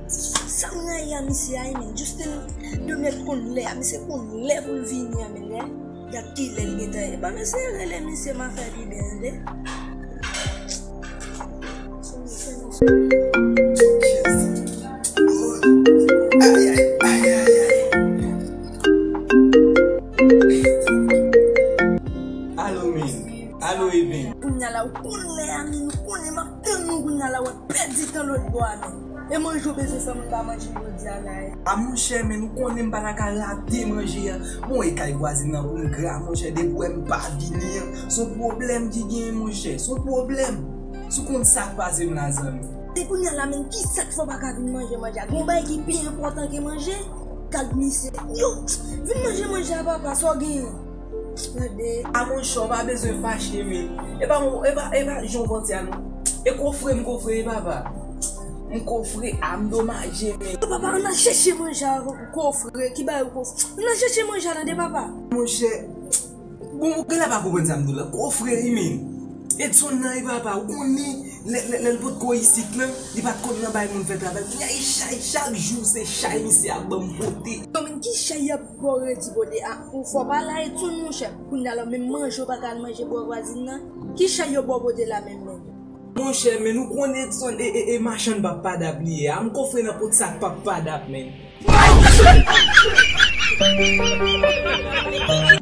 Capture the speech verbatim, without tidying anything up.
Sa m rayi a misye a, men Justin, yo mèt konn lè a, misye konn lè pou l vini an, men lè. Gad kilè l gentan ye. Ba m eseye rele misye, m a fè li byen, tande. Ay, ay, ay, ay, ay. Alo, men. Alo, Even. Kounye a la, ou konn lè a, men ou konnen m ap tann ou kounye a la, w ap pèdi tan lòt bò a, men. E manje w bezwen fè moun pa manje jodi a la, e. A, monchè, men ou konnen m pa ta ka rate manje a. Bon, e kay vwazin nan pou m gra, monchè, depi w wè m pa vini an. Se yon pwoblèm ki genyen, monchè. Se yon pwoblèm. Si w konn sa k pase m la, zanmi. Se kounye a la, men kisa k fè w pa ka vin manje manje a? Gon bagay ki pi enpòtan ke manje? Gad misye. Yo, vin manje manje a, papa, sa w genyen? Gade. A, monchè, w pa bezwen fache, men. E pa, e pa, e pa jan w panse a, non. E kofre m kofre, e papa. M kofre, a, m domaje, men. Papa, ann al chèche manje a avan pou kofre. Ki bagay ou kofre? Ann al chèche manje a, tande, papa. Monchè, bon, ou genlè pa konprann sa m di w la. Kofre, wi, men. Edson nan, e papa, ou konnen, lè, lè, lè l potko isit lan, li pa t konn nan bay moun fè travay. Kounye a, e chay, chak jou, se chay misye ap ban m pote. Yo, men ki chay y ap ba w redi pote a? Ou fò pa la, Edson, monchè. Kounye a la, menm manje w pa ka al manje bò vwazin nan. Ki chay yo ba w pote la menm, menm? Monchè, men nou konnen Edson e, e, e machann pap padap li ye. A, m kofre nan pot sak pap padap, men.